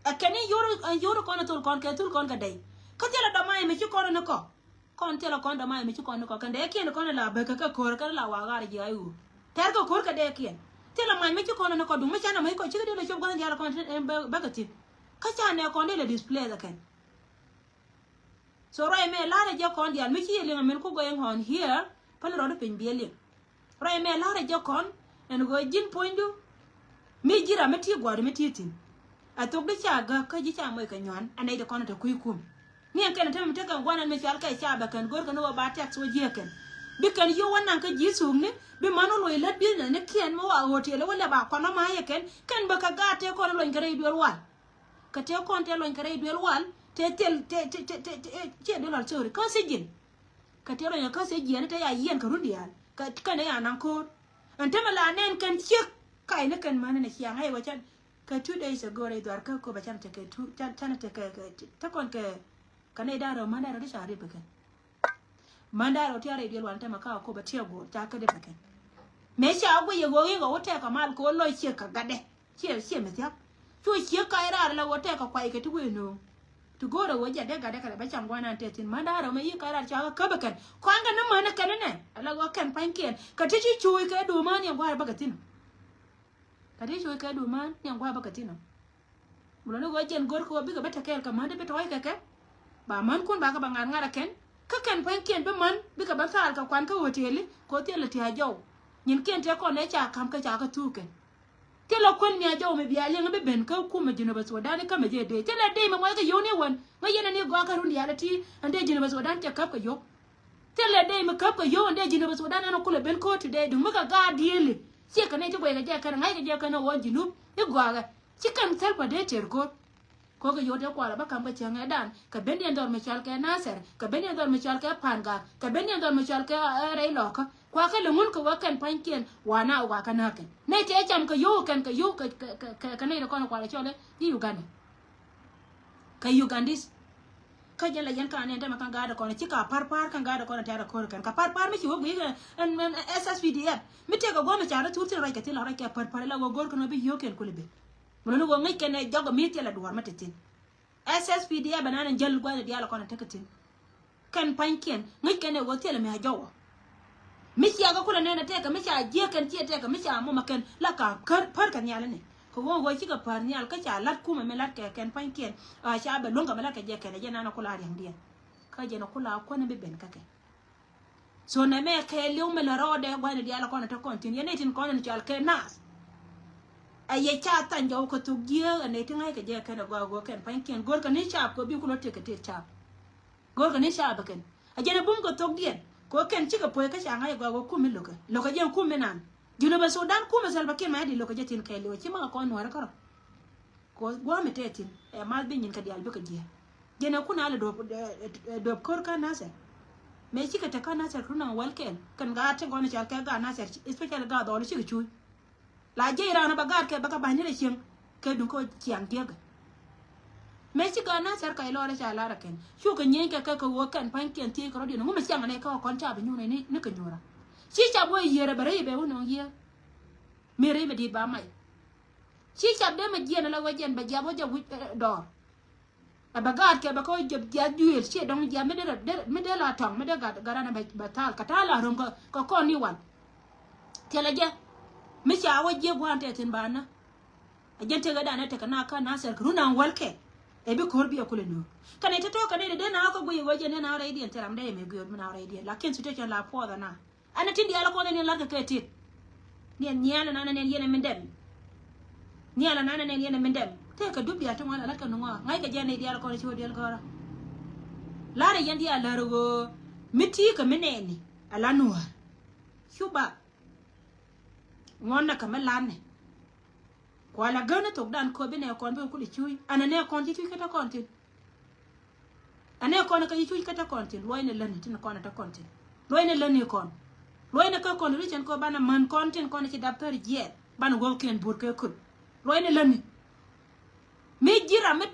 Ɛ kɛn i̱ yor i̱ yor i̱ kɔn i̱ thol kɔn kɛ thul kɔn kɛ dɛy. Kä thilɛ dɔ̱ma̱a̱c mi ci kɔn i̱ ni kɔ. Kɔn thilɛ kɔn dɔ̱ma̱a̱c mi ci kɔn i̱ ni kɔ kɛn dɛykiɛn i̱ kɔn i̱ la bäkɛ kɛ ko̱r kɛn i̱ la wa ɣaar jiaac ɣöö tɛr kɛ ko̱r kɛ dɛykiɛn. Thilɛ mac mi ci kɔn i̱ ni kɔ duŋ mi canɛ mac i̱ kɔ cikɛ dee lɛ cop gua̱n diaal kɔn i̱ bäkɛ thi̱n. Kä canɛ kɔn dee lɛ displace ɛ kɛn. So ruac mɛ la̱rä jɛ kɔn diaal mi ci yɛ liŋ amin ku going on here. Päl rɔɔdu piny biɛ liŋ. Ruac mɛ la̱rä jɛ kɔn ɛn ɣöö ji̱n puɔ̱nydu. Mi ji̱ ram mi ti gua̱a̱r mi ti thi̱n. A thok di ca gäk kä ji̱ ca moc kɛ nyuan a nɛy ti kɔn te kui̱ kum. Ni ɛn kɛn te mi tekɛ gua̱n ɛn mi cual kɛ ca bɛ kɛn go̱r kɛn ɣöö ba tɛk so jiɛ kɛn. Bi kɛn yio̱w wä naŋ kä ji̱ thukni bi man wä luɔc lät business ni kiɛn mi wa hotel wä lɛ ba kɔn wä ma yɛ kɛn kɛn bä kɛ gaat te kɔn luɔny kɛ rɛy duel wal. Kɛ tëë kɔn tëë luɔny kɛ rɛy duel wal tëë thil tëë tëë tëë tëë tëë ciɛ duel wal, sorry, kä sijin. Kɛ tëë luɔny kɛ kä sijin tëë ya yiɛn kɛ run diaal kɛ kɛn ya naŋ ko̱o̱r. Ɛn te mi la nɛn kɛn ciek ka ini kɛn män ni ciaŋ ɛ wä can kɛ two days ago rɛy dhuar kä Akobo can te kɛ two can can te kɛ kɛ te kɔn kɛ kɛ nɛy da̱ŋ rɛw män da̱ŋ rɛw ti ca rip kɛ kɛn. Män da̱ŋ rɛw ti a rɛy duel wal tɛmɛ ka Akobo tiɛ go̱o̱r ca kä dee pɛ kɛn. Mëë ca wä guic yɛ ɣöö i̱ ɣɔw wä tɛk kɛ mal kɛ wä lɔc ciek kɛ gatdɛ. Ciɛ ciɛ mi thia̱k. Cu ciek kac raar la wä tɛk kɛ kuay kɛ ti wëë nööŋ. Ti go̱o̱rɛ wä jiɛt dee gatdɛ kɛ lɛ bä cam gua̱n an tɛth thi̱n män da̱ŋ rɛw mɛ yi̱ kac raar ca kɛ käp kɛ kɛn. Kɔaŋ kɛ ni män kɛ ni nɛ ala ɣɔw kɛn pa̱nykiɛn kɛ ti ci cuuc kɛ duɔ̱ɔ̱p män yɛn gua̱a̱r bäkɛ thi̱n. Kɛ ti cuuc kɛ duɔ̱ɔ̱p män yɛn gua̱a̱r bäkɛ thi̱n ɔ. Mi lɔni ɣöö jɛn go̱r kɛ ɣöö bikɛ bä te kɛɛl kɛ män ti bi tɔ̱ɔ̱c kɛ kɛ. Ba män kun bakɛ bɛ ŋa̱r ŋa̱r ɛ kɛn. Kä kɛn pua̱nykiɛn bi män bikɛ bä thaal kɛ kuan kä hotel kɛ ɣöö thilɛ ti a jɔw. Nyinkiɛn tëë kɔn ɛ ca ka̱m kɛ ca kɛ thuuk kɛn. Thilɛ kuän mi a jɔw mi bia liɛŋ bi ben kä kumɛ Jinubä Sudan kä mɛ jɛ dee. Thilɛ dee mi muɔc kɛ yio̱w ni wän. Ŋäc yɛn ani gɔaa kä run diaal ti ɛn dee Jinubä Sudan cɛ käp kɛ yio̱w. Thilɛ dee mi käp kɛ yio̱w ɛn dee Jinubä Sudan ɛn kulɛ ben ko̱o̱t ti dee duŋ mi kɛ gaat dieli. Ciɛ kɛ ni ti guɛy kɛ jɛ kɛn ŋa̱c kɛ jɛ kɛn ɣöö Jinub i̱ gɔaa kɛ. Ci kɛn thil pa dee tër go̱o̱r. Ko̱k i̱ yot i̱ kualɛ bä ka̱m kɛ cäŋ ɛ dan kɛ ben diɛn dhɔr mi cɔal kɛ Nasir kɛ ben diɛn dhɔr mi cɔal kɛ Pangak kɛ ben diɛn dhɔr mi cɔal kɛ ɛ rɛy lɔkä. Kuakä lɛ ŋun kɛ wä kɛn pa̱nykiɛn wa na wa kä näk kɛn nɛy tëë cam kɛ yo̱o̱k kɛn kɛ yo̱o̱k kɛ kɛ kɛ kɛ nɛy ti kɔn kualɛ cɔl i̱ Uganda. Kɛ Ugandese. Kä jɛn la yɛn ka nɛn tämɛ ka̱n gaatdɛ kɔn ci ka pa̱r pa̱r ka̱n gaatdɛ kɔn tɛ̈rɛ ko̱r kɛn ka pa̱r pa̱r mi ci wä gui̱i̱k ɛn ɛn S S P D F mi tëëk kɛ guɔ̱m ca rɔ thur thil ruac kɛ thil la ruac kɛ pa̱r pa̱r la wä go̱r kɛn wä bi yio̱o̱k kɛn kulɛ ben. Mɛ luni wä ŋäc kɛn ɛ jɔk ɛ mi̱i̱th thilɛ duɔ̱ɔ̱r mi te thi̱n. S S P D F bɛ nan in jäl gua̱thni diaal kɔn in tekɛ thi̱n. Kɛn pa̱nykiɛn ŋäc kɛn ɛ wä thilɛ mi a jɔwä. Mi cia kɛ kulɛ nɛn ɛ tɛkɛ mi ca jiäk kɛn ciɛ tɛkɛ mi ca mɔmɛ kɛn la ka pär kɛ nhial ni kɛ ɣöö ɣöö cikɛ pär nhial kä ca la̱t kumɛ mi la̱t kɛ kɛn pa̱nykiɛn. A ca bɛ luäŋ kɛ mi la̱t kɛ jɛ kɛn ɛ jɛ nan ɛ kula ria̱ŋdiɛn. Kä jɛn ɛ kula kuäni bi ben kä kɛ. So nɛmɛ kɛɛliw mi lɛ rɔɔdɛ gua̱thni diaal kɔn ɛ te kɔn thi̱n yɛn nɛy tin kɔn in cɔal kɛ naath. Ɛ yɛ ca thany jɔw kɛ thok jiääk ɛ nɛy ti ŋa̱ckɛ jɛ kɛn ɛ gɔaa ɣöö kɛn pa̱nykiɛn go̱rkɛ ni caap kɛ bi kulɔ tëk kɛ tëk caap. Go̱rkɛ ni caap ɛ kɛn ɛ jɛn ɛ bum kɛ thokdiɛn kɛ ɣöö kɛn cikɛ puɔ̱c kä ca ŋa̱c ɛ gɔaa ɣöö kum mi lo̱kɛ lo̱kɛ jɛ kum mi nan. Junubä Sudan kumɛ Salva Kiir Mayardit lo̱kɛ jɛ thi̱n kɛɛliw ɛ ci makɛ kɔn nuäärä kärɔ̱. Kɛ ɣöö gua̱a̱mɛ tɛth thi̱n ɛ math bi nyin kɛ diaal bikɛ jiɛɛn. Jɛn ɛ kun a lɛ duɔ̱p duɔ̱p ko̱r kä Nasir. Mëë cikɛ te kä Nasir kɛ run naŋ wäl kɛɛl kɛn gaat tin kɔn i̱ cɔal kɛ gaat Nasir especially gaat dhɔl cikɛ cuuc. La jiɛc raan ɛ bɛ gaat kɛ bɛ kɛ ba̱ny ni rɛ cieŋ kɛ duŋ kä ciaŋ jiäkɛ. Mëë ci gaat Nasir kɛ ilɔr i̱ ca lar ɛ kɛn cukɛ nyieeny kɛ kɛ kɛ ɣöö kɛn pa̱nykiɛn thiec kɛ rɔ̱diɛn ŋu mi ciaŋ ɛ nɛ kä kɔn ca bi nyuun ɛ ni kɛ nyuura. Ci cap wee yiër ɛ bɛ rɛy ɛ bɛ wä nöŋ yiëë. Mi rɛy mi di̱i̱t ba mac. Ci cap dee mi jiɛn ala wee jiɛn bɛ jiap wä jɛ wi̱c dɔɔr. Ɛ bɛ gaat kɛ bɛ kä wä jɛ jiath duëël ciɛ dɔ̱ŋ jiath mi dee rɛ mi dee la tɔ̱ŋ mi dee gat gat ran ɛ bɛ thal kɛ ta̱a̱ la röm kɛ kɔn ni wal. Thilɛ jɛ mi ca wä jiɛ gua̱a̱n tɛth thi̱n ba nä. Ɛ jɛn tekɛ danɛ tekɛ na kä Nasir kɛ run an wäl kɛ ɛ bi ko̱r bi ɛ kulɛ nööŋ. Kɛnɛ te tɔ̱ kɛnɛ dee na wä kä guiy wä jɛ nɛ na wä rɛydiɛn thil ram dee mɛ guiy wä mi na wä rɛydiɛn lakin situation la puɔth ana. Ɛn ɛ tin diaal kɔn ɛ ni lar kɛ kɛ tit. Ni ɛ nhial ɛn an ɛ ni ɛn yɛn ɛ min dɛm. Nhial ɛn an ɛ ni ɛn yɛn ɛ min dɛm. Tëëkɛ dup diaal ti ŋuan ɛ lat kɛ nuŋɔ ŋa̱ckɛ jɛn ɛ diaal kɔn ɛ ci wä diaal gɔ̱rä. Lar ɛ yɛn diaal lär ɣöö mi ti̱i̱ kɛ mi nɛɛni ɛ la nuäär. Cu bak ŋuɔ̱n nɛ kɛ mi lar nɛ. Kualɛ gän ni thokdan kööp bi nɛ kɔn bi kɛ kulɛ cuuc an ɛ nɛ kɔn ci cuuc kä te kɔn thi̱n. Anɛ kɔn kä yi cuc kä te kɔn thi̱n luɔcnɛ lätni tin kɔn te kɔn thi̱n. Luɔcnɛ lätni kɔn. Luɔcnɛ kä kɔn ri cɛn kɔ banɛ män kɔn tin kɔn ci dap thäri jiɛɛl banɛ wä kiɛn buɔ̱r kɛ köl. Luɔcnɛ lätni. Mi ji̱ ram mi